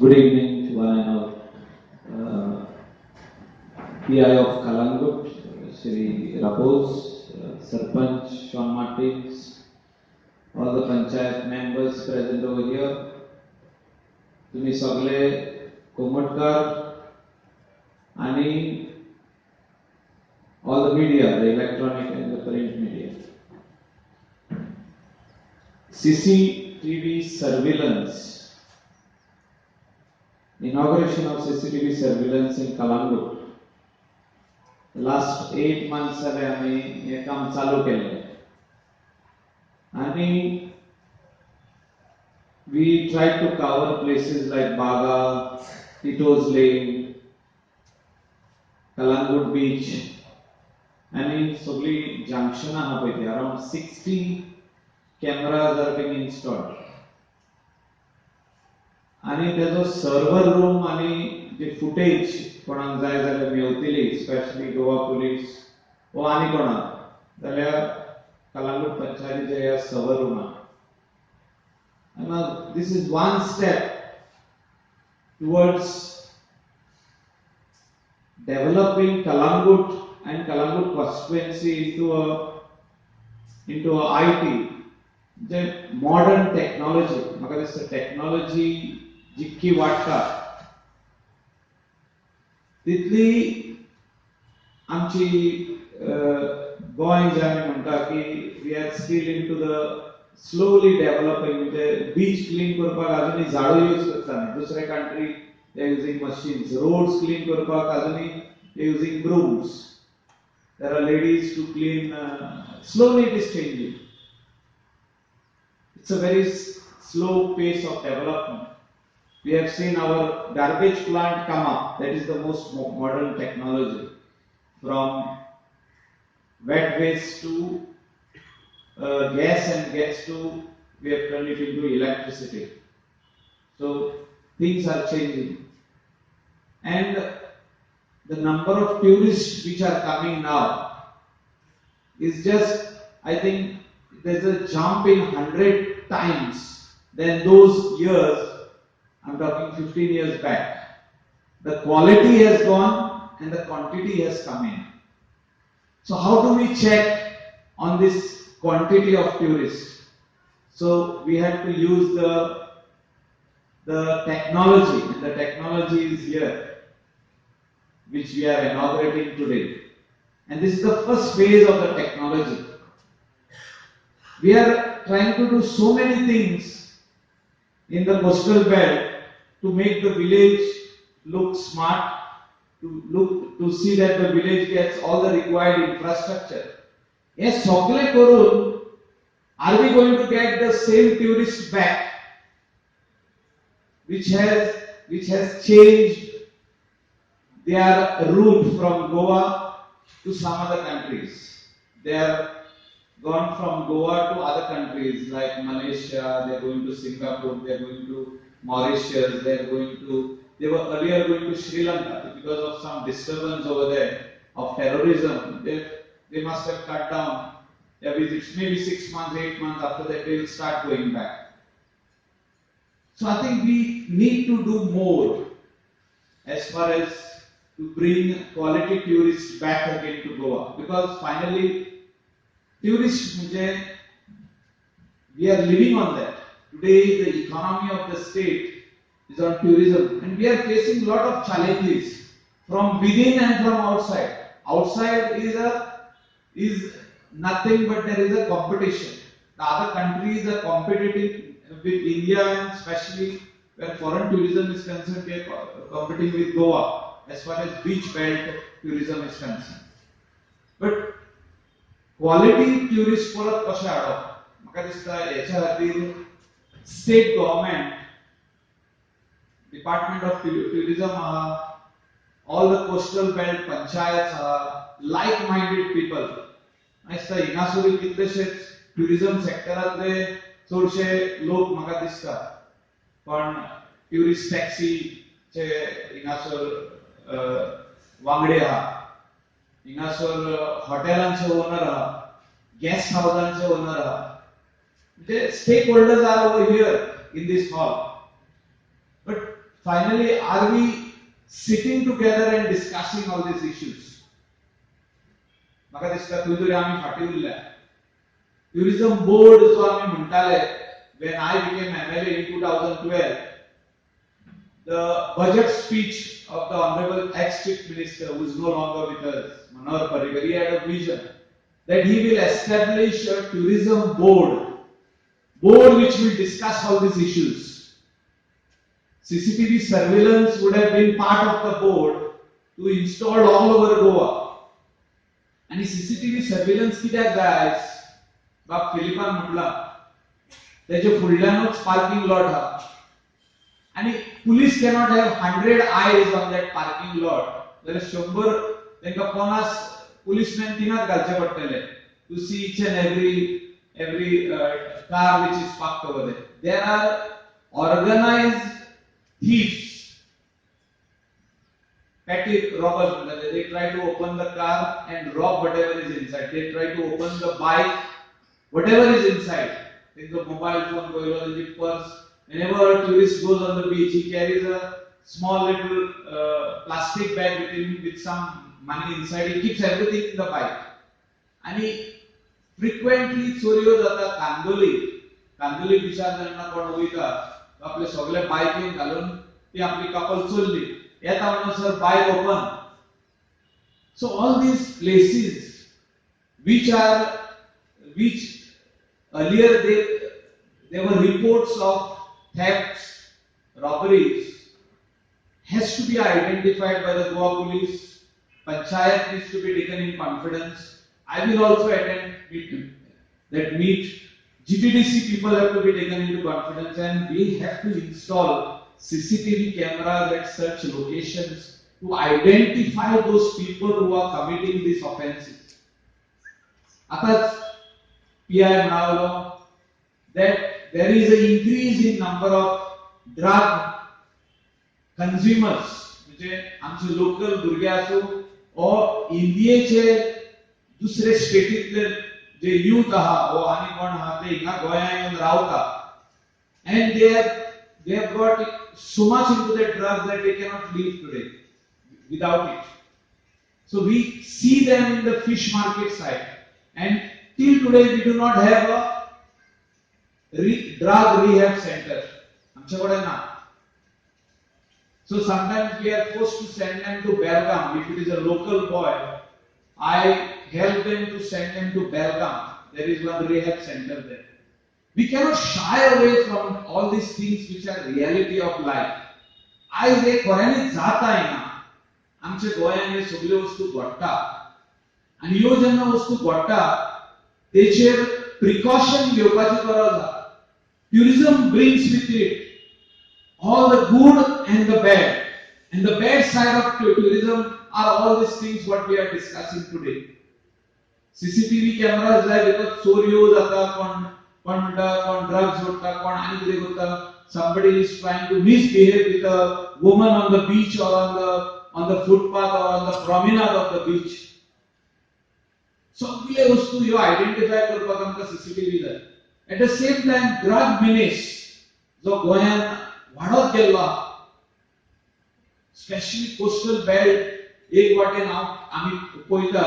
Good evening to one and all. PI of Calangute, Shri Rapoz, Sarpanch Sean Martins, all the panchayat members present over here. तुम्ही सगळे कोमटकार आणि all the media, the electronic and the print media. CCTV surveillance, inauguration of CCTV surveillance in Calangute. Last 8 months जाले आमी हें काम चालू केल्लें आनी we tried to cover places like Baga, Tito's Lane, Calangute Beach आनी सगळीं जंक्शनां आहा पळय ती, around 60 cameras are being installed. आनी तेजो सर्वर रूम आनी जी फुटेज कोणाक जाय जाल्यार मेवतली, स्पेशली गोवा पुलीस वो आनी कोणाक जाल्यार, कलांगूट पंचायतीच्या ह्या server रुमाक. And this is one step towards developing Calangute and Calangute constituency into a IT, J modern technology. म्हाका दिसता टेक्नॉलॉजी जितकी वाडटा तितली आमची गोंय जे आमी म्हणटा की we are still into the slowly developing, म्हणजे बीच क्लीन करपाक अजुनूय झाडू यूज करता आमी. दुसरे country they using machines. Roads clean करपाक अजुनूय they using brooms. There are ladies to clean. Slowly it is changing. It's a very slow pace of development. We have seen our garbage plant come up. That is the most modern technology. From wet waste to gas and gas to we have turned it into electricity. So things are changing. And the number of tourists which are coming now is just, I think, there's a jump in 100 times than those years. I'm talking 15 years back. The quality has gone and the quantity has come in. So how do we check on this quantity of tourists? So we have to use the technology, and the technology is here, which we are inaugurating today. And this is the first phase of the technology. We are trying to do so many things in the coastal belt to make the village look smart, to see that the village gets all the required infrastructure. हे सगळे करून, are we going to get the same tourists back which has changed their route from Goa to some other countries? They are gone from Goa to other countries like Malaysia, they are going to Singapore, they are going to Mauritius, they were earlier going to Sri Lanka. Because of some disturbance over there of terrorism, they must have cut down their visits, maybe 6 months, 8 months. After that, they will start going back. So I think we need to do more as far as to bring quality tourists back again to Goa, because finally tourists म्हणजे we are living on that. Today the economy of the state is on tourism and we are facing lot of challenges from within and from outside. Outside is nothing but there is a competition. The other countries are competitive with India, and especially where foreign tourism is concerned, we are competing with Goa as far as beach belt tourism is concerned. But quality tourist परत कशें हाडप, म्हाका दिसता हेच्या खातीर state government, department of tourism आहा, all the coastal belt panchayat आहा, लायक minded people. म्हाका दिसता हिंगासरूय कितलेशेच ट्युरिझम सेक्टरांतले चडशे लोक म्हाका दिसता, पण ट्युरिस्ट टॅक्सीचे हिंगासर वांगडी आहा, हिंगासर हॉटेलांचे ओनर आहा, गेस्ट हावजांचे ओनर आहा, म्हणजे stakeholders are over here in this hall. But Finally, are we sitting together and discussing all these issues? म्हाका दिसता खंय तरी आमी फाटीं उरल्या. ट्युरिझम बोर्ड जो आमी म्हणटाले, when I became MLA in 2012, the budget speech of the honorable ex-chief minister, who is no longer with us, Manohar Parrikar, he had a vision that he will establish a tourism board which will discuss all these issues. CCTV surveillance would have been part of the board to install all over Goa. आणि CCTV surveillance कित्याक जाय आयज? बाब फिलिपान म्हटला, त्याच्या फुडल्यानूच parking lot हा आणि police cannot have 100 eyes on that parking lot. जाल्यार 100 तांकां 50 पुलीसमॅन थिंगाच घालचे पडटले to see each and every car which is parked over there. There are organized thieves, petty robbers म्हणतात. They try to open the car and rob whatever is inside. They try to open the bike, whatever is inside. तेंचो mobile phone पयलो, तेंची purse. Whenever a tourist goes on the beach, he carries a small little plastic bag with him with some money inside. He keeps everything in the bike. आणि frequently चोरयो जाता. कांदोली, कांदोली बिचार जेन्ना कोण वयता, तो आपले सगळे बायकीन घालून ती आपली कपल चोरली, येता म्हणसर bike open. So all these places which earlier there were reports of thefts, robberies, has to be identified by the Goa Police. Panchayat needs to be taken in confidence. I will also attend that meet. GTDC people have to be taken into confidence and we have to install CCTV cameras at such locations to identify those people who are committing these offenses. आताच PI म्हणालो that there is an increase in number of drug consumers, म्हणजे आमचे local भुरगे आसूं ओ इंडियेचे दुसरे स्टेटींतले जे youth आहा वो आनी कोण आहा, ते हिंगा गोंया येवन रावता and they have got so much into the drugs that they cannot live today without it. So we see them in the fish market side, and till today we do not have a drug rehab center. आमच्याकडे ना. So sometimes we are forced to send them to Belgaum. If it is a local boy, I help them to send them to Belgaum. There is one rehab center there. We cannot shy away from all these things which are reality of life. आयज हे खऱ्यांनी जाता येना. आमच्या गोंयांत हे सगल्यो वस्तू घडटा आनी ह्यो जेन्ना वस्तू घडटा, तेचेर प्रिकॉशन घेवपाची गरज आहा. Tourism brings with it all the good and the bad. And the bad side of tourism are all these things what we are discussing today. CCTV cameras जाय because चोरयो जाता. कोण कोण म्हणटा, कोण ड्रग्स सोडटा, कोण आनी कितें करता. Somebody is trying to misbehave with a woman on the beach or on the footpath or on the promenade of the beach. सगळे वस्तू ह्यो आयडेंटिफाय करपाक आमकां सीसीटीव्ही जाय. At the same time, drug menace जो गोंयांत वाडत गेल्लो आहा, स्पेशली कोस्टल बेल्ट, एक वाटेन हांव आमी पळयता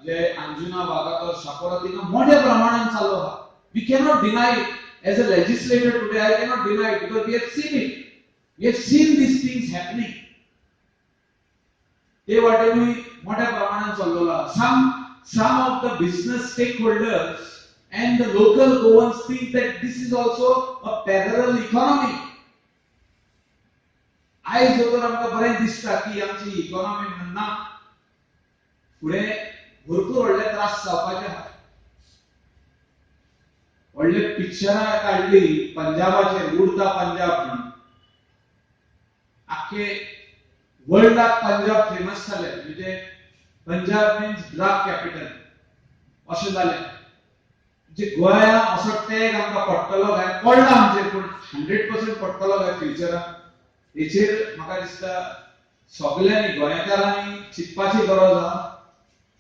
जे अंजुना, वागातोर, शापोरा, थिंगा मोठ्या प्रमाणान चालू आहा. We cannot deny it. As a legislator today, I cannot deny it because we have seen it. We have seen these things happening. ते वाटेनूय मोठ्या प्रमाणात चाललेलो आहा. Some of the business stakeholders and the local Goans think that this is also a parallel economy. आयज जर आमकां बरें दिसता की आमची इकॉनॉमी म्हणना, फुडें भरपूर व्हडले त्रास जावपाचे आहा. व्हडले पिक्चरां काडली पंजाबाचेर, उडता पंजाब म्हणून. आख्खे वर्ल्डाक पंजाब फेमस जाले, म्हणजे पंजाब मिन्स ड्रग कॅपिटल अशें जालें. म्हणजे गोंया असो टॅग आमकां पडटलो काय? पडला आमचेर, पूण 100% पडटलो काय फ्युचराक? हेचेर म्हाका दिसता सगल्यांनी गोंयकारांनी चिंतपाची गरज आहा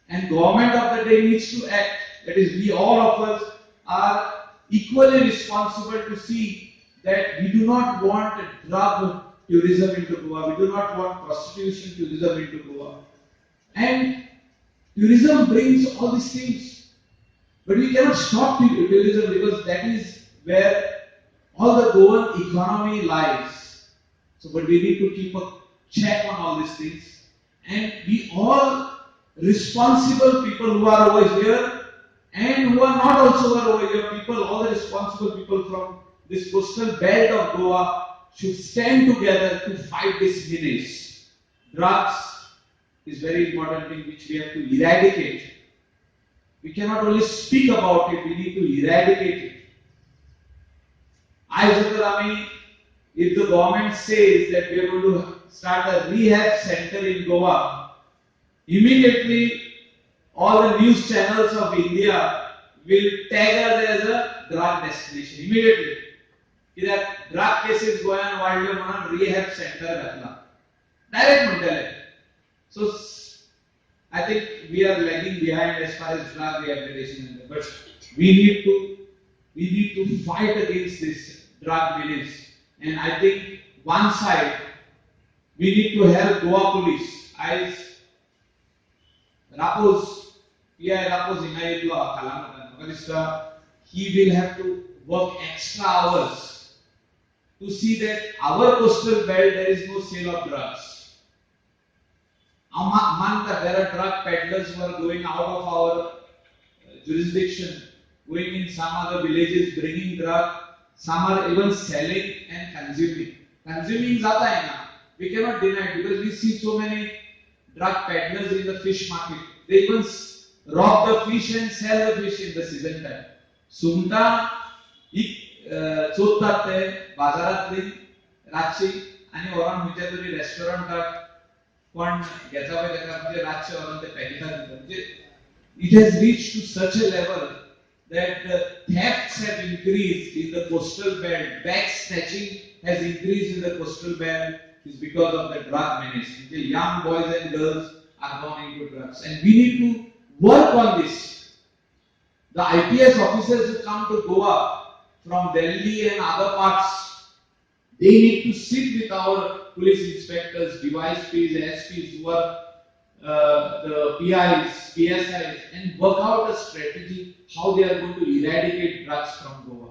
and government of the day needs to act. That is, we, all of us, are equally responsible to see that we do not want drug tourism into Goa. We do not want prostitution tourism into Goa. And tourism brings all these things. But we cannot stop tourism because that is where all the Goan economy lies. So, but we need to keep a check on all these things. And we all responsible people who are over here and who are not also are over here, people, all the responsible people from this coastal belt of Goa should stand together to fight this menace. Drugs is very important thing which we have to eradicate. We cannot only speak about it, we need to eradicate it. आयज जर आमी, if the government says that we are going to start a rehab center in Goa, immediately all the news channels of India will tag us as a drug destination. Immediately. कित्याक drug cases गोंयांत वाडल्यो म्हणून rehab centre घातला, direct म्हणटले. So I think we are lagging behind as far as drug rehabilitation, but we need to fight against this drug menace. And I think one side we need to help Goa Police. आयज रापोज, PI रापोज हिंगा येतलो कलंगूटान. म्हाका दिसता he will have to work extra hours to see that our coastal belt, there is no sale of drugs. हांव मानता there are drug peddlers who are going out of our jurisdiction, going in some other villages, bringing drug. Some are even selling and consuming. Consuming जाता आहे ना, we cannot deny it because we see so many drug peddlers in the fish market. They even rob the fish and sell the fish in the season time. सुंगटां चोरतात ते बाजारांतली रातची आनी व्हरोन खंयच्या तरी रेस्टॉरंटाक कोण घेता पळय ताका, म्हणजे रातचे व्हरोन ते पॅकेटां दितात. म्हणजे it has reached to such a level that the thefts have increased in the coastal belt, bag snatching has increased in the coastal belt is because of the drug menace. The young boys and girls are gone into drugs, and we need to work on this. The IPS officers who come to Goa from Delhi and other parts, they need to sit with our police inspectors, DYSPs, SPs, who are the PIs, PSIs, and work out a strategy how they are going to eradicate drugs from Goa.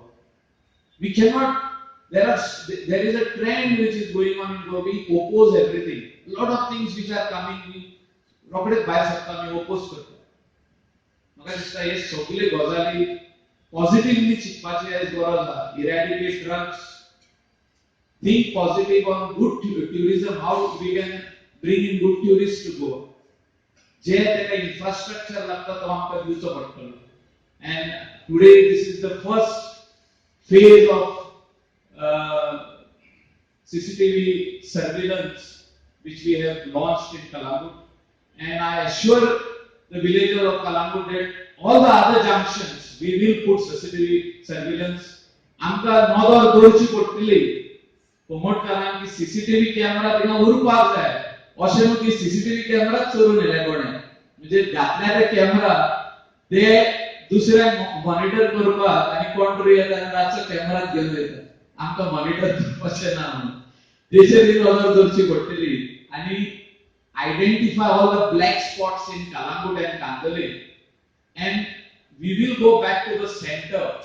We cannot, there is a trend which is going on in Goa. We oppose everything. A lot of things which are coming, we रोखडेच भायर सरता, आमी oppose करता. म्हाका दिसता हे सगळे गजाली पॉझिटिव्हली चिंतपाची आयज गरज आहा. Eradicate drugs, think positive on good tourism, how we can bring in good tourists to Goa. जे ताका इन्फ्रास्ट्रक्चर लागता तो आमकां दिवचो पडटलो. And today this is the first phase of CCTV surveillance which we have launched in Calangute. And I assure the villagers of Calangute that all the other junctions we will put CCTV surveillance. आमकां नदर दवरची पडटली कोमोडकारांक की CCTV camera थिंगा उरपाक जाय. अशें न्हू की सीसीटीव्ही कॅमेरा चोरून व्हेले कोणे, म्हणजे घातल्या ते कॅमेरा ते दुसऱ्यांक मॉनिटर करपाक आनी कोण तरी येता आनी रातचो कॅमेरा घेवन वयता, आमकां मॉनिटर करपाचें ना म्हणून. तेचेर बी नदर दवरची पडटली आनी identify all the black spots in Calangute and Candolim, and we will go back to the center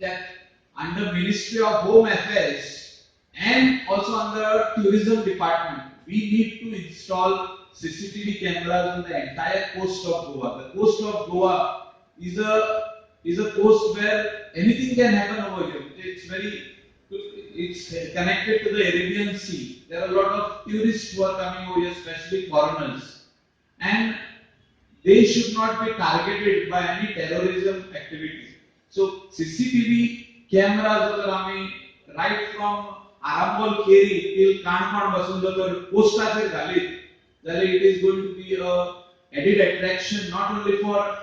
that under Ministry of Home Affairs and also under Tourism Department, we need to install CCTV cameras on the entire coast of Goa. The coast of Goa is a coast where anything can happen over here. It's connected to the Arabian Sea. There are a lot of tourists who are coming over here, especially foreigners, and they should not be targeted by any terrorism activities. So CCTV cameras जर आमी right from Arambol Keri till Canacona पासून जर कोस्टाचेर घालीत जाल्यार it is going to be a added attraction, not only for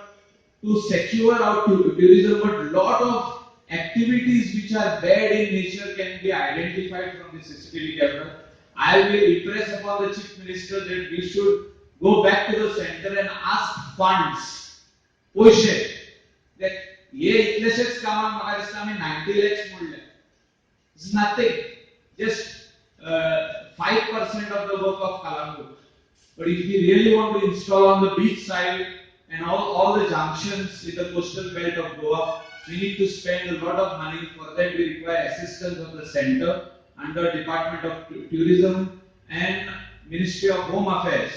to secure our tourism, but lot of activities which are bad in nature can be identified from the CCTV camera. I will impress upon the Chief Minister that we should go back to the center and ask funds, पयशे, that हे इतलेशेच कामाक म्हाका दिसता आमी 90 लॅक्स मोडले. It's nothing. Just 5% of the work of Calangute. But if we really want to install on the beach side and all the junctions in the coastal belt of Goa, we need to spend a lot of money. For that we require assistance of the center under Department of Tourism and Ministry of Home Affairs.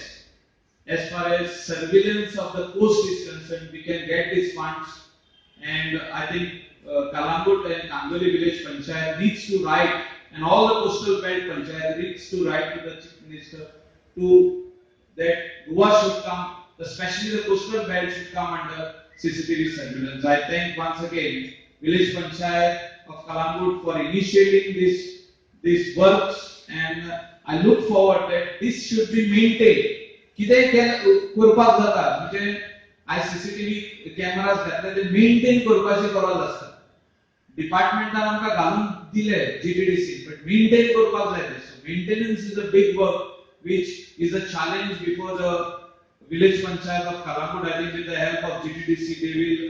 As far as surveillance of the coast is concerned, we can get these funds, and I think Calangute and Kandoli village panchayat needs to write, and all the coastal belt panchayat needs to write to the Chief Minister to that Goa should come, especially the coastal belt should come under CCTV surveillance. I thank once again village panchayat of Calangute for initiating these works, and I look forward that this should be maintained. कितेंय करपाक जाता, म्हणजे आयज CCTV cameras घातले ते maintain करपाची गरज आसता. डिपार्टमेंटान आमकां घालून दिले जीटीडीसी, बट मेंटेन करपाक जाय ते. So maintenance is a big work which is a challenge before the village panchayat of Calangute. I think with the help of GTDC they will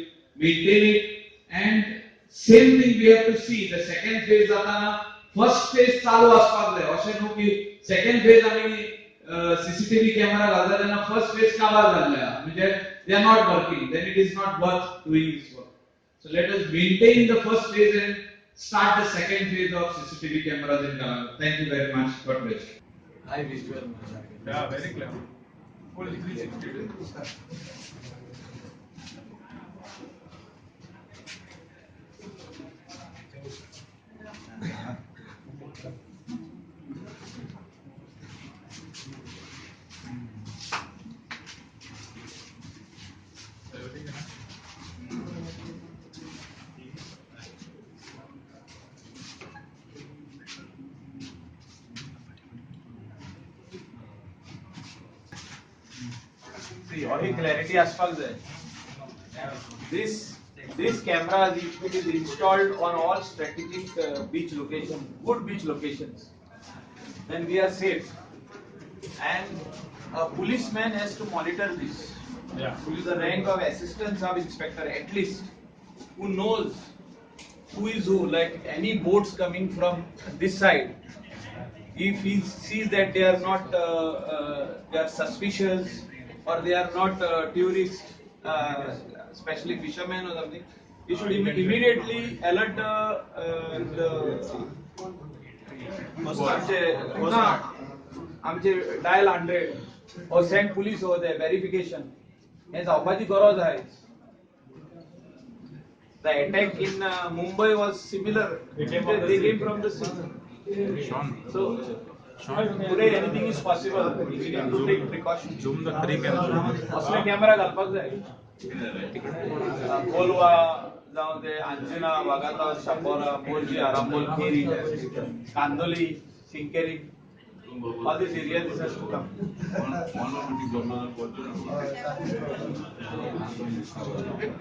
maintain it. And same thing we have to see the second phase जाताना first phase चालू आसपाक जाय. अशें न्हू की second phase आमी CCTV camera घालता तेन्ना फर्स्ट फेज काबार जाल्ले आहा, म्हणजे they are not working, then it is not worth doing this work. So let us maintain the first phase and start the second phase of CCTV cameras in Calangute. Thank you very much. God bless you. High visual. Yeah, very clear. Full 360 degrees. See, only clarity आसपाक जाय. This camera, if it is installed on all strategic beach locations, good beach locations, then we are safe. And a policeman has to monitor this. Yeah. Who is the rank of assistant sub inspector at least, who knows who is who. Like any boats coming from this side, if he sees that they are not, they are suspicious, or they are not tourists, especially fishermen or something, he should immediately alert the आमचे dial 100 or send police over there verification. हे जावपाची गरज आहे. The attack in Mumbai was similar. They came from the They sea. came from the sea. So today anything is possible. We need to take precautions. Zoom the creek and zoom. असले camera घालपाक जाय. कोलवा जावं ते अंजुना, वागाता, शापोरा, मोरजी, आरांबोल, केरी, Candolim, Sinquerim, all these areas this has to come.